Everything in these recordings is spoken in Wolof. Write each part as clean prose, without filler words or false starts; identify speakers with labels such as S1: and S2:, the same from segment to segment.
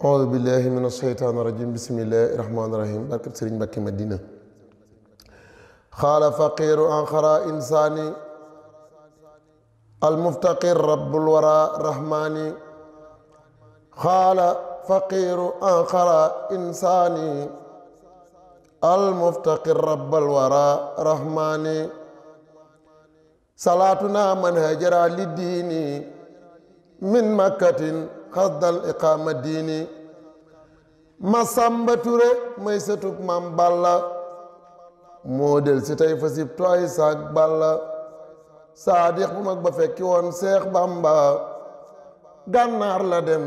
S1: أعوذ بالله من الشيطان الرجيم بسم الله الرحمن الرحيم بركة سرين مكة مدينة خال فقير آخر إنساني المفتقر رب الورى رحماني خال فقير آخر إنساني المفتقر رب الورى رحماني صلاتنا من هجر للدين من مكة خض الإقامة الديني ما سامبتوري ميستوك مام بالا موديل سيتاي فسيب توي ساك بالا صادق بو ماك با فekki won Cheikh Bamba gànnaar la dem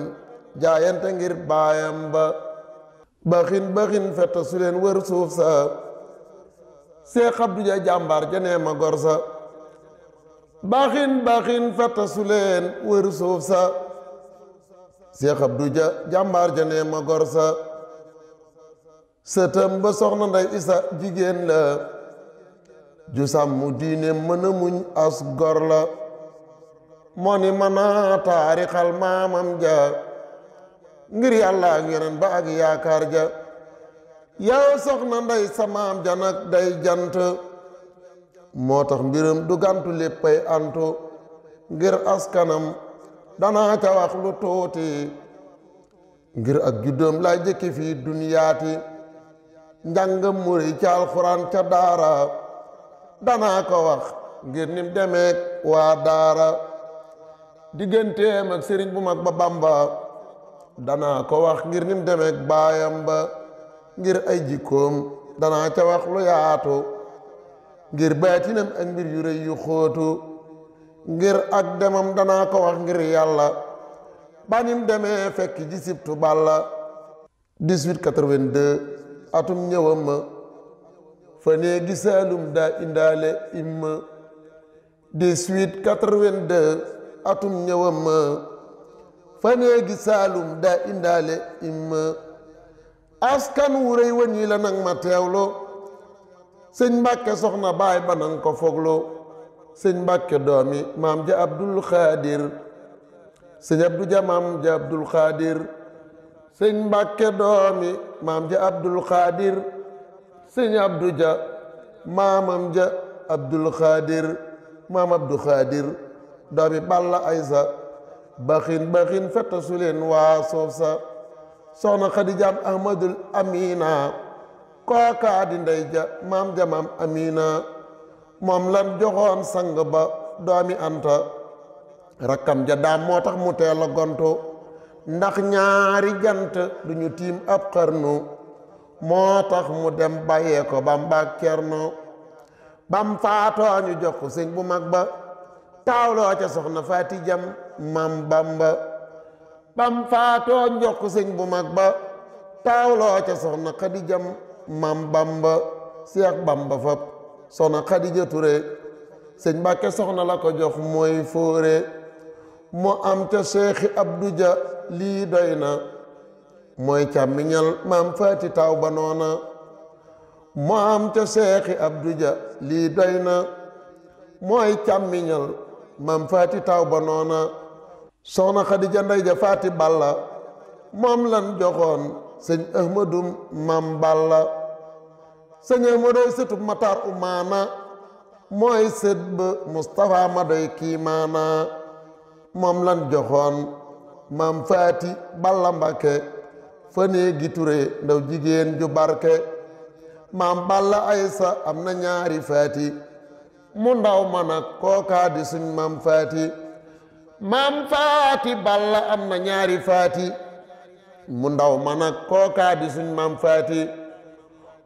S1: jaayante ngir baayam ba baxin fett su leen wër suuf sa Cheikh Abdou Dia jàmbaar ja nee ma gor sa baxin fett su leen wër suuf sa Cheikh Abdou Dia jàmbaar ja nee ma gor sa sëtëm ba soxna Ndey Isa jigéen la ju sàmm diine mën a muñ as gor la moo ni mën a taarixal maamam ja ngir yàlla ak yeneen ba ak yaakaar ja yow soxna Ndey sa maam ja nag day jant moo tax mbiram du gantu léppay antu ngir askanam danaa ca wax lu tuuti ngir ak juddoom laa jëkki fii duniyaati njàngam muri ca alxuraan ca daara danaa ko wax ngir nim demeek waa daara digganteem ak sëriñ bu mag ba Bamba danaa ko wax ngir nim demeek baayam ba ngir ay jikkoom danaa ca wax lu yaatu ngir baatinam ak mbir yu rëy yu xóotu ngir ak demam danaa ko wax ngir yàlla banim demee fekk ji sibtu balla 1882 atum ñëwam ma fa nee gi Saalum daa indaale imma 1882 atum ñëwam ma fa nee gi Saalum daa indaale imma askan wu rëy wañi la nag ma teewlo sëñ Mbàkke soxna baay ba nang ko foglo sëñ Mbàkke doomi maam ja Abdul Xaadir sëñ Abdou Dia maam ja Abdul Xaadir sëñ Mbàkke doomi maam ja Abdul Xaadir sëñ Abdou Dia maamam ja Abdul Xaadir maam Abdou Xaadir doomi Balla Aysa baxin fetta su leen waa soof sa soxna Xadijaam Ahmadul Amina kookaa di ndey ja maam ja maam Amina moom lan joxoon sang ba doomi Anta rakkam ja daam moo tax mu teel a gontu ndax ñaari jant duñu tiim ab xarnu moo tax mu dem bàyyee ko Bamba ak Cerno bam faatoo ñu jox ko sëñ bu mag ba taawloo ca soxna Faati Jam maam Bamba bam faatoo ñu jox ko sëñ bu mag ba taawloo ca soxna Xadi Jam maam Bamba Seex Bamba fab soxna Xadija Ture sëñ Mbàkke soxna la ko jox mooy fóore mu am ca Seexi Abdou Dia lii doy na mooy càmmiñal maam Faati taw ba noona mu am ca Seexi Abdou Dia lii doy na mooy càmmiñal maam Faati taw ba noona soxna Xadija Ndey ja Faati Balla moom lan joxoon sëñ Ahmadum maam Balla sëñ Ahmadu sëtub Matar Umaana mooy sët ba Mustafa ma doy kiimaana moom lan joxoon maam Faati Balla Mbakke fa nee gi Ture ndaw jigéen ju barke maam Balla Aysa am na ñaari Faati mu ndaw ma nag kookaa di suñ maam Faati maam Faati Balla am na ñaari Faati mu ndaw ma nag kookaa di suñ maam Faati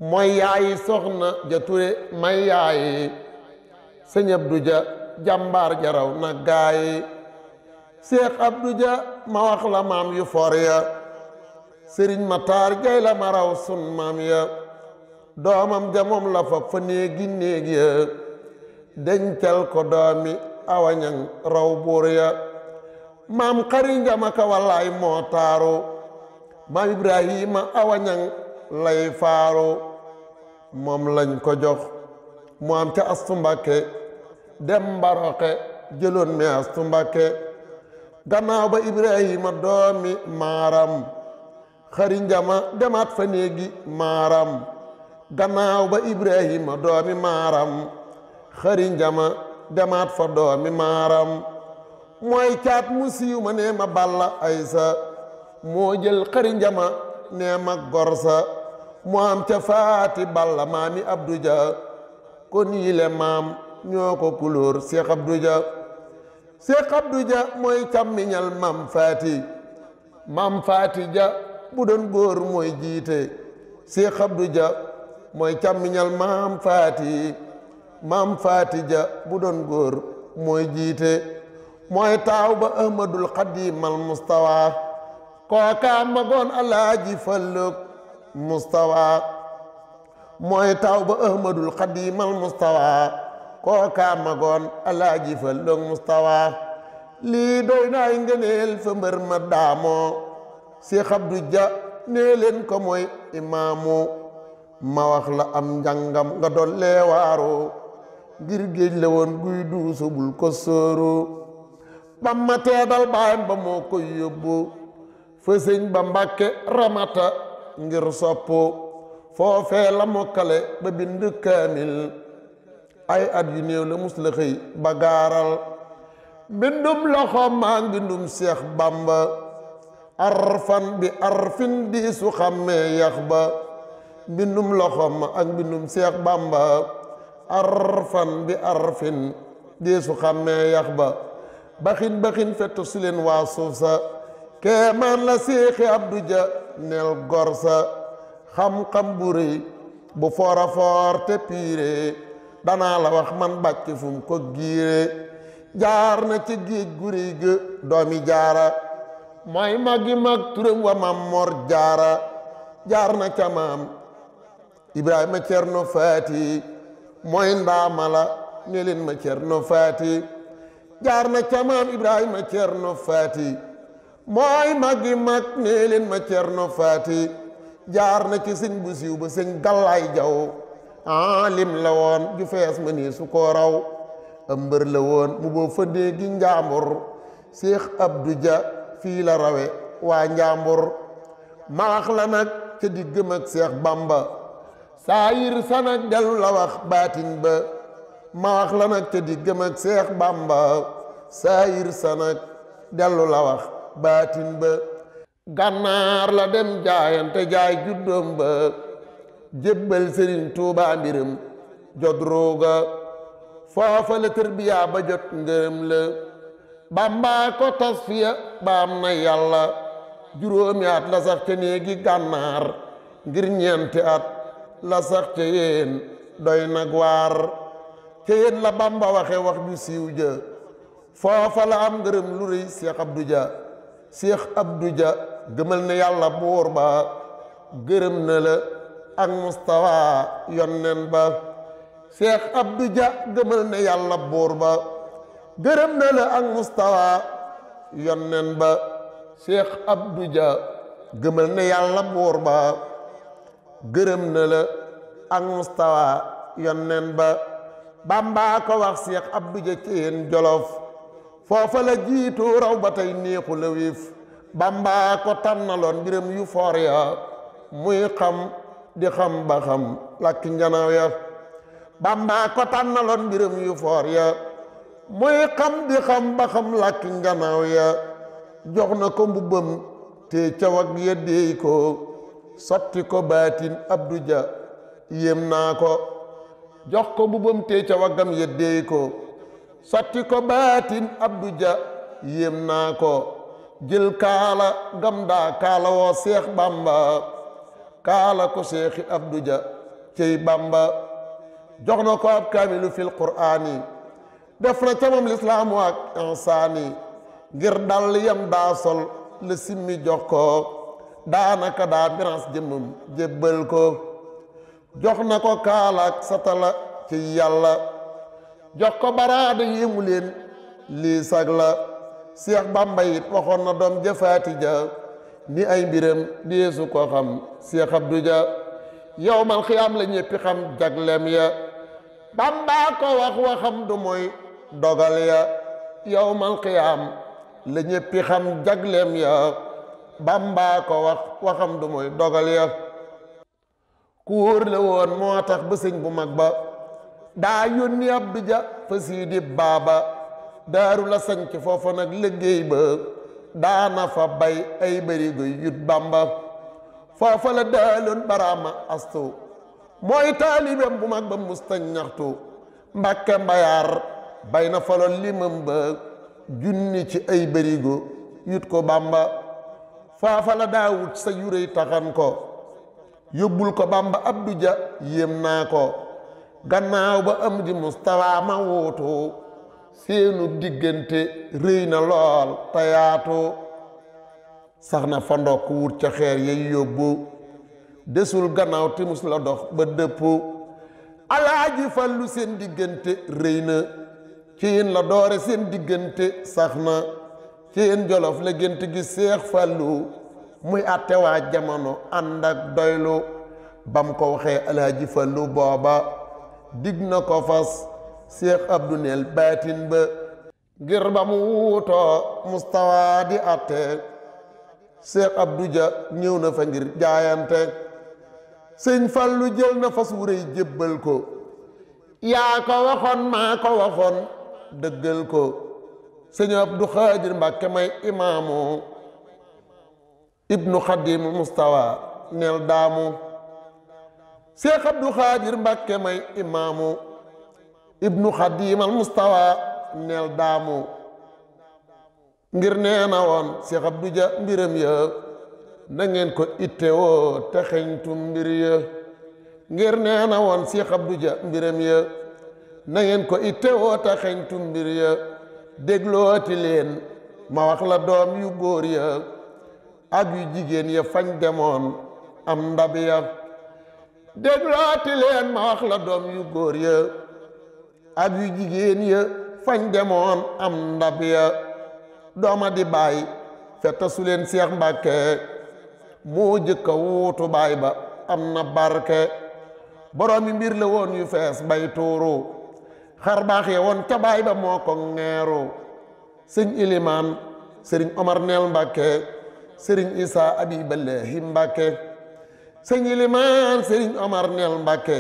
S1: mooy yaayi soxna ja Ture may yaayi sëñ Abdou Dia jàmbaar jaraw na gaayi Seex Abdou Dia ma wax la maam yu for ya sëriñ Matar Gay la ma raw sun maam ya doomam ja moom la fa fa néegi néeg ya dencal ko doomi awañang raw buur ya maam xari njama ka wallaay moo taaru maam Ibrahima awañang lay faaru moom lañ ko jox mu am ca Astu Mbàkke dem Mbaroxe jëloon mi Astu Mbàkke gannaaw ba Ibrahima doomi maaram xari njama demaat fa néegi maaram gannaaw ba ibrahima doomi maaram xari njama demaat fa doomi maaram mooy caat mu siiw ma nee ma balla aysa moo jël xari njama nee ma gorsa mu am ca faati balla maami abdu ja kon yile maam ñoo ko kulóor seex abdu ja seex abdu ja mooy càmmiñal mam faati ja bu doon góor mooy jiite seex abdu ja mooy càmmiñal mam faati ja bu doon góor mooy jiite mooy taaw ba ahmadul xadimal mustawa kookaa magoon alaaji falluk mustawa mooy taaw ba ahmadul xadimal mustawa kookaa magoon alaaji falluk mustawa lii doy naay ngëneel fa mbër ma daamoo Seex Abdu Ja nee leen ko mooy imaamu ma wax la am njàngam nga doon leewaaru ngir géej la woon guy duusu bul ko sóoru bam ma teedal baayam ba moo koy yóbbu fa sëñ ba Mbàkke ramata ngir soppu foofee la mokkale ba bind kaamil ay at yu néew la mus la xëy ba gaaral mbindum loxo maa mbindum Seex Bamba arfan bi arfin di su xàmmee yax ba mbindum loxo ma ak mbindum Seex Bamba arfan bi arfin di su xàmmee yax ba baxin fettu si leen waa suuf sa keemaan la Seexi Abdu Ja neel gor sa xam-xam bu rëy bu foora foor te piire danaa la wax man bàcc fu mu ko giire jaar na ci géej gu rëy ga doomi jaara mooy magi mag turam wa Maam Mor Jaara jaar na ca maam Ibrahima Cerno Faati mooy ndaamala ne leen ma Cerno Faati jaar na ca maam Ibrahima Cerno Faati mooy magi mag ne leen ma Cerno Faati jaar na ci sëñ bu siiw ba sëñ Gàllaay Jaw aalim la woon ju fees ma nii su ko raw ëmbër la woon mu boo fëddee gi njaambur Seex Abdu Ja fii la rawe waa njaambur maax la nag ca diggam ak Seex Bamba saayir sa nag dellu la wax baatin ba maax la nag ca diggam ak Seex Bamba saayir sa nag dellu la wax baatin ba gànnaar la dem jaayante jaay juddoom ba jébbal Sëriñ Tuubaa mbiram jot rooga foofa la tërbiyaa ba jot ngërëm la Bàmbaa ko tasfiya ba am na yàlla juróomi at la sax ca néegi gànnaar ngir ñeenti at la sax ca yéen doy nag waar ca yéen la Bàmba waxe wax ju siiw ja foofa la am ngërëm lu rëy Seex Abdu Ja Seex Abdu Ja gëmal ne yàlla buur ba gërëm na la ak mustawa yonnen ba Seex Abdu Ja gëmal ne yàlla buur ba gërëm na la ak mustawa yonnen ba Seex Abdu Ja gëmal ne yàlla buur ba gërëm na la ak mustawa yonnen ba Bàmbaa ko wax Seex Abdu Ja ci yéen Jolof foofa la jiitu raw ba tey neexu la wiif Bàmbaa ko tànnaloon mbiram yu foor ya muy xam di xam ba xam làkki njanaaw ya Bàmbaa ko tànnaloon mbiram yu foor ya muy xam di xam ba xam làkki njanaaw ya jox na ko mbubbam te ca wag ya déey ko sotti ko baatin Abdu Ja yéem naa ko jox ko mbubbam te ca waggam ya déey ko sotti ko baatin Abdu Ja yéem naa ko jël kaala gam daa kaala woo Seex Bàmba kaala ko Seexi Abdu Ja cey Bàmba jox na ko ab kaamilu fil qur'aani def na ca moom lislaamu ak insaani ngir dal yam daa sol la simmi jox ko daanaka daa mirans jëmmam jébbal ko jox na ko kaalaak satala ci yàlla jox ko baraada yéemu leen lii sag la Seex Bàmba it waxoon na doom jëfaati ja ni ay mbiram deesu ko xam Seex Abdu Ja yawmal xiyaam la ñéppi xam jaglem ya Bàmbaa ko wax waxam du mooy dogal ya yawmal xiyaam la ñéppi xam jaglem ya Bamba ko wax waxam du mooy dogal ya ku wóor la woon moo tax ba sëñ bu mag ba daa yónni Abdu Ja fa Siidi Baaba daaru la sañc foofa nag liggéey ba daana fa bay ay barigo yut Bamba foofa la daaloon Baraama Astu mooy taalibeem bu mag ba musta ñaxtu Mbàkke Mbayaar bay na faloon limam ba junni ci ay barigo yut ko Bamba foofa la daawut sa yuréy taxan ko yóbbul ko Bamba Abdu Ja yéem naa ko gannaaw ba am di Mustafa ma wuutu seenu diggante rëy na lool te yaatu sax na fa ndokk wut ca xeer yay yóbbu desul gannaaw te mus la dox ba dëpp Alaaji Fallu seen diggante rëy na ci yéen la doore seen diggante sax na ci yéen Jolof la gént gi Seex Fallu muy àtte waa jamono ànd ak doylu bam ko waxee Alaaji Fallu booba dig na ko fas Seex Abdu neel baatin ba ngir ba mu wuutoo Mustafa di àtte Seex Abdu Ja ñëw na fa ngir jaayante sëñ Fallu jël na fas wu rëy jébbal ko yaa ko waxoon maa ko waxoon dëggal ko sëñ Abdu Xaadir Mbàkke may imaamu ibnu Xadimu Mustafa neel daamu Seex Abdu Xaadir Mbàkke may imaamu ibnu Xadimal Mustafa neel daamu ngir nee na woon Seex Abdu Ja mbiram ya na ngeen ko itte woo te xeñtu mbir ya ngir nee na woon Seex Abdu Ja mbiram ya na ngeen ko itte woo te xeñtu mbir ya déglooti leen ma wax la doom yu góor ya ak yu jigéen ya fañ demoon am ndab ya déglooti leen ma wax la doom yu góor ya ak yu jigéen ya fañ demoon am ndab ya dooma di baay fetta su leen Seex Mbàkke moo jëkka wuutu baay ba am na barke boroomi mbir la woon yu fees bay tuuru xar baax ya woon ca baay ba moo ko ŋeeru sëñ Ilimaan sëriñ Omar neel Mbàkke sëriñ Isaa Abiballahi Mbàkke sëñ Ilimaan sëriñ Omar neel Mbàkke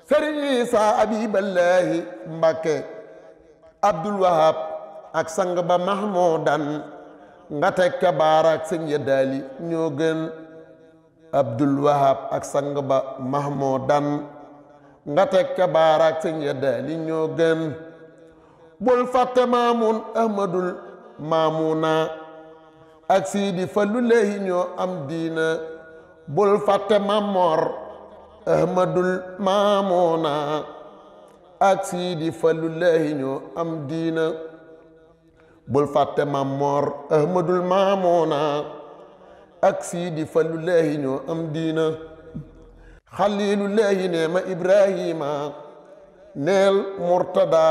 S1: sëriñ Isaa Abiballahi Mbàkke Abdul Wahab ak sang ba Mahmoudan nga teg ca baaraak sëñ Yadaali ñoo gën Abdul Wahab ak sang ba Mahmoudan nga teg ca baaraak sëñ Yadaali ñoo gën bul fàtte Maamun Ahmadul Maamuna ak Siidi Fallu Lahi ñoo am diina bul fàtte Mamor Ahmadul Maamuna ak Siidi Fallu Lahi ñoo am diina bul fàtte Mamor Ahmadul Maamuna ak Siidi Fallu Lahi ñoo am diina Xaliilu Lahi nee ma Ibrahima neel Murtada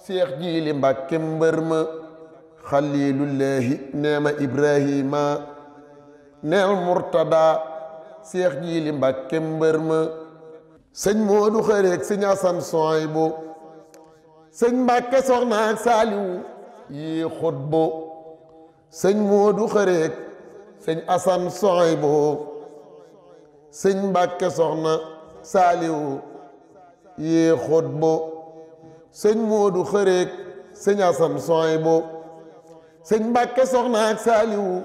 S1: Seex Jiili Mbàkke mbër ma Xaliilu Lahi nee ma Ibrahima neel Murtada Seex Jiili Mbàkke mbër ma sëñ Moodu Xareek sëñ Asan Suwaybu sëñ Mbàkke Soxna ak Saaliwu yi xutbu sëñ Moodu Xareek sëñ Asan Suwaybu sëñ Mbàkke Soxna Saaliwu yi xutbu sëñ Moodu Xareek sëñ Asan Suwaybu sëñ Mbàkke Soxna ak Saaliwu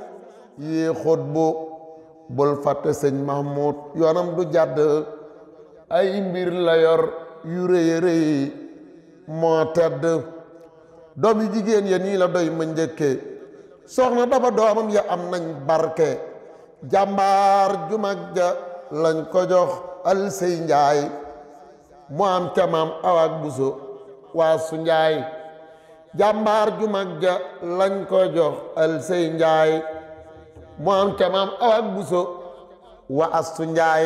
S1: yi xutbu bul fàtte sëñ Mahmoud yoonam du jàdd ay mbir la yor yu rëy rëy moo tedd doom yu jigéen ya nii la doy ma njëkke soxna Daba doomam ya am nañ barke jàmbaar ju mag ja lañ ko jox Alsey Njaay mu am ca maam Awaak Buso waa su Njaay jàmbaar ju mag ja lañ ko jox Alsey Njaay mu am ca maam Awaak Buso wa Astu Njaay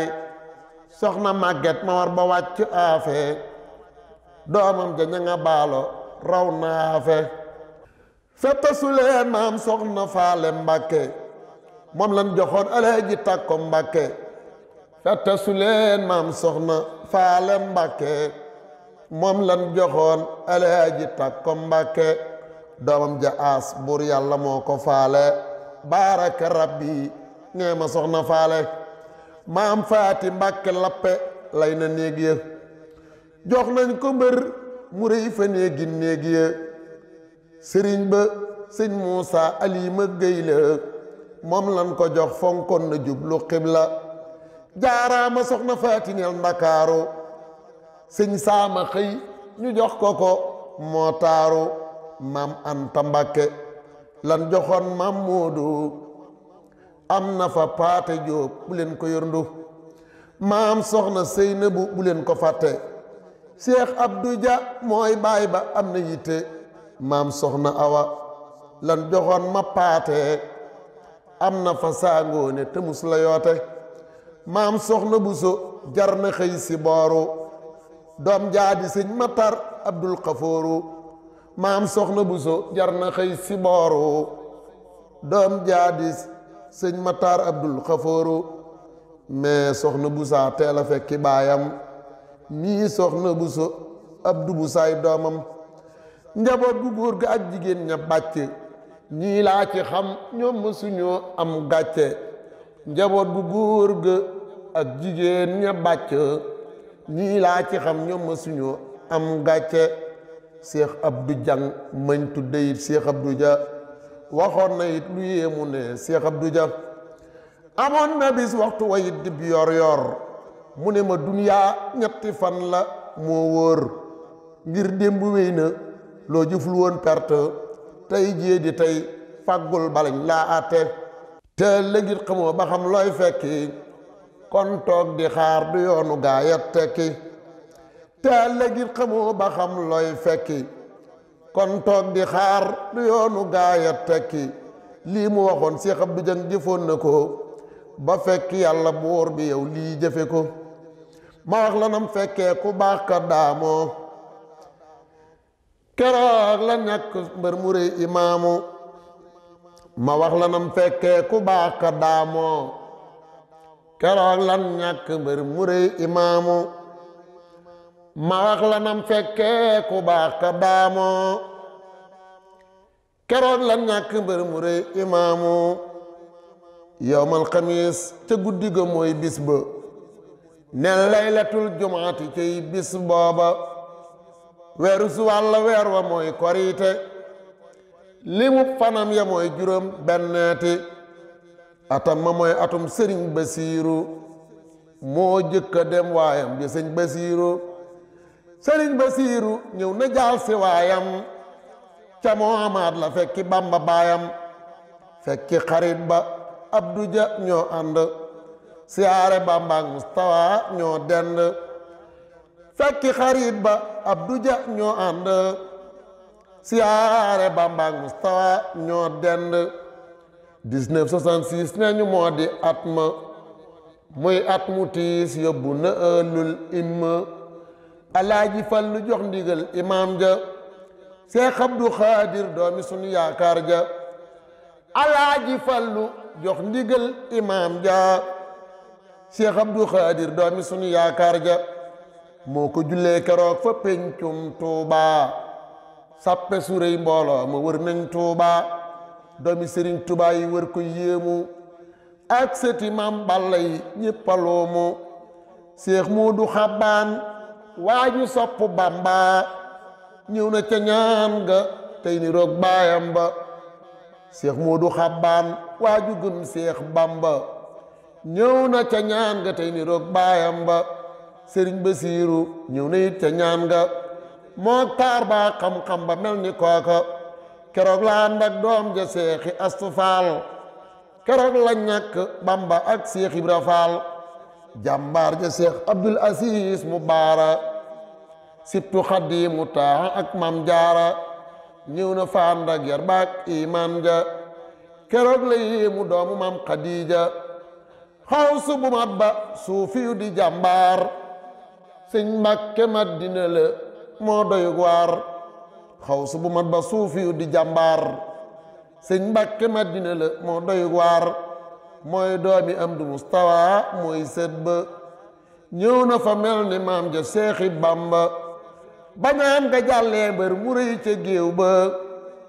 S1: soxna màgget ma war ba wàcc aafe doomam ja ña nga baalo raw naafe fetta su leen maam soxna Faale Mbàkke moom lan joxoon Alaaji Tàkko Mbàkke fetta su leen maam soxna Faale Mbàkke moom lan joxoon Alaaji Tàkko Mbàkke doomam ja aas buur yàlla moo ko faale baaraka rabbi nee ma soxna faale maam faati mbàkke lappe lay na néeg ya jox nañ ko mbër mu rëy fa néegi néeg ya sëriñ ba sëñ Muusa Alima Géy la moom lan ko jox fonkoon na jublu xibla jaaraama soxna faati neel ndakaaru sëñ saama xëy ñu jox ko moo taaru maam Anta Mbàkke lan joxoon maam Moodu am na fa paate Jóob bu leen ko yorndu maam soxna Seynabu bu leen ko fàtte Cheikh Abdou Dia mooy baay ba am na yitte maam soxna Awa lan joxoon ma paate am na fa saangoone te mus la yoote maam soxna Buso jar na xëy si booru doom jaadi sëñ Matar Abdul Xafooru maam soxna Buso jar na xëy si booru doom jaadi sëñ Matar Abdul Xafooru mais soxna Busa teel a fekki baayam nii soxna Buso Abdu Busaay doomam njaboot gu góor ga ak jigéen ña bàcc ñii laa ci xam ñoom mësuñoo am gàcce njaboot gu góor ga ak jigéen ña bàcc ñii laa ci xam ñoom mësuñoo am gàcce Cheikh Abdou Jang mañ tudde it Cheikh Abdou Dia waxoon na it lu yéemu ne Cheikh Abdou Dia amoon na bis waxtu wayit dib yor yor mu ne ma duniyaa ñetti fan la moo wóor ngir démb wéy na loo jëful woon perte tey jii di tey fàggul balañ laa àtte te lëgit xamoo ba xam looy fekki kon toog di xaar du yoonu gaayat tekki te lëgit xamoo ba xam looy fekki kon toog di xaar du yoonu gaayat tekki lii mu waxoon Cheikh Abdou Dieng jëfoon na ko ba fekk yàlla buur bi yow lii jëfe ko ma wax la nam fekkee ku baax ka daamoo keroog la ñàkk mbër mu rëy imaamu ma wax la nam fekkee ku baax ka daamoo keroog la ñàkk mbër mu rëy imaamu ma wax la nam fekkee ku baax ka daamoo keroog la ñàkk mbër mu rëy imaamu yowmal xamiis ca guddi ga mooy bis ba ne laylatul jumaati cay bis booba weeru su wàlla weer wa mooy korite limu fanam ya mooy juróom benneeti atam ma mooy atum sëriñ Basiiru moo jëkka dem waayam di sëñ Basiiru sëriñ Basiiru ñëw na jaal si waayam ca Muhammad la fekki Bamba baayam fekki xarit ba Abdou Dia ñoo ànd siyaare Bamba ak Mustafa ñoo dend fekki xarit ba Abdou Dia ñoo ànd siyaare Bamba ak Mustafa ñoo dend 1966 ne ñu moo di at ma muy at mu tiis yóbbu na ëllul imma Alaaji Fallu jox ndigal imaam ja Seex Abdu Xaadir doomi sunu yaakaar ja Alaaji Fallu jox ndigal imaam ja Seex Abdu Xaadir doomi sunu yaakaar ja moo ko jullee keroog fa pencum Tuuba sappe su rëy mbooloo ma wër nañ Tuuba doomi Sëriñ Tuuba yi wër ko yéemu ak sëti Maam Balla yi ñéppaloomu Seex Moodu Xabbaan waaju sopp Bamba ñëw na ca ñaan ga tey ni roog baayam ba Seex Moodu Xabbaan waaju gëm Seex Bamba ñëw na ca ñaan ga tey ni roog baayam ba Sëriñ Basiiru ñëw na it ca ñaan ga moo taar baa xam-xam ba mel ni kooka keroog la ànd ak doom ja Seexi Astu Faal keroog la ñàkk Bamba ak Seex Ibra Faal jàmbaar ja Seex Abdul Asiis mu baara sibtu Xadiimu Taaha ak Mam Jaara ñëw na fa ànd ak yar baak imaan ja keroog la yéemu doomu Mam Xadiija xaw su bu mat ba suufiyu di jàmbaar sëñ Mbàkke Madina la moo doyug waar xaw su bu mat ba suufiyu di jàmbaar sëñ Mbàkke Madina la moo doyug waar mooy doomi Amdu Mustafa mooy sët ba ñëw na fa mel ni maam ja Seexi Bamba bañaan nga jàllee mbër mu rëy ca géew ba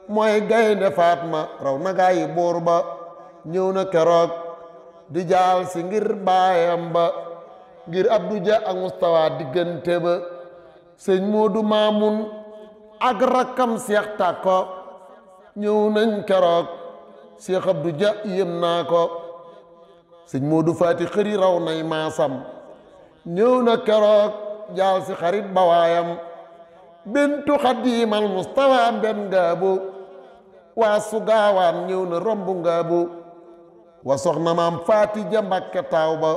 S1: mooy gaynde Faatma raw na gaa yi buur ba ñëw na keroog di jaal si ngir baayam ba ngir Abdou Dia ak Moustapha diggante ba sëñ Moodu Maamun ak rakkam Seex Tàkko ñëw nañ keroog Seex Abdou Dia yëm naa ko sëñ Moodu Faati xëri raw nay maasam ñëw na keroog jaal si xarit ba waayam bintu xadiimal Mustafa mbenn ngaabu waa su gaawaan ñëw na romb ngaabu wa soxna maam Faati Ja Mbàkke taaw ba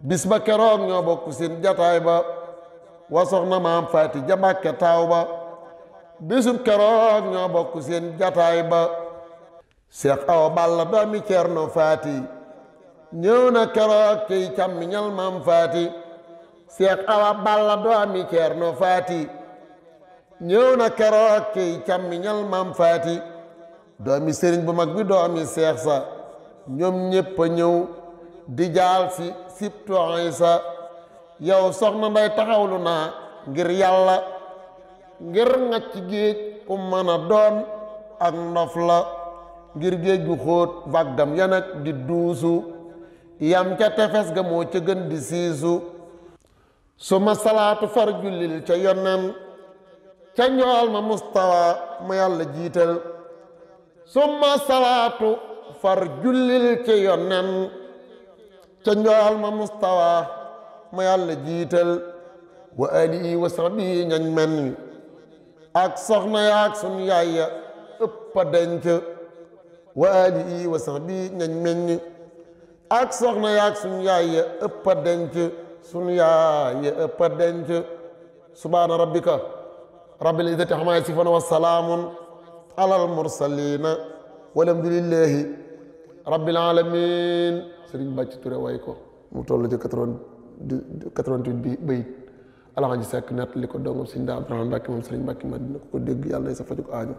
S1: bis ba keroog ñoo bokk seen jataay ba wa soxna maam Faati Ja Mbàkke taaw ba bisub keroog ñoo bokk seen jataay ba Seex Awa Balla doomi Ceerno Faati ñëw na keroog ciy càmmiñal maam Faati Seex Awa Balla doomi Ceerno Faati ñëw na keroog ciy càmmiñal maam Faati doomi sëriñ bu mag bi doomi seex sa ñoom ñépp a ñëw di jaal si sibtu Isa yow soxna nday taxawlu naa ngir yàlla ngir ngacc géej ku mën a doon ak ndof la ngir géej gu xóot vaggam ya nag di duusu yam ca tefes ga moo ca gën di siisu suma salaatu far jullil ca yonen ca njool ma Mustafa ma yàlla jiital suma salaatu far jullil ca yonen ca njool ma Mustafa ma yàlla jiital wa alihi wa sahbihi ñañ men ak soxna yaak sun yaay ya ëpp a denc wa alihi wa sahbihi ñañ meññ ak soxna yaak sun yaay ya ëpp a denc sun yaay ya ëpp a denc subhaana rabbika rabbil izzati amma yasifun wa salaamun alal mursalina walhamdulillahi rabbil alamin Sëriñ Bàcc Ture way ko mu toll ci 88 bi bayit Alaaji Sekk nett li ko dongam Sëriñ Daa Abdurahmaan Mbàkke moom Sëriñ Mbàkke Madina ko dégg yàlla na sa fajug aajo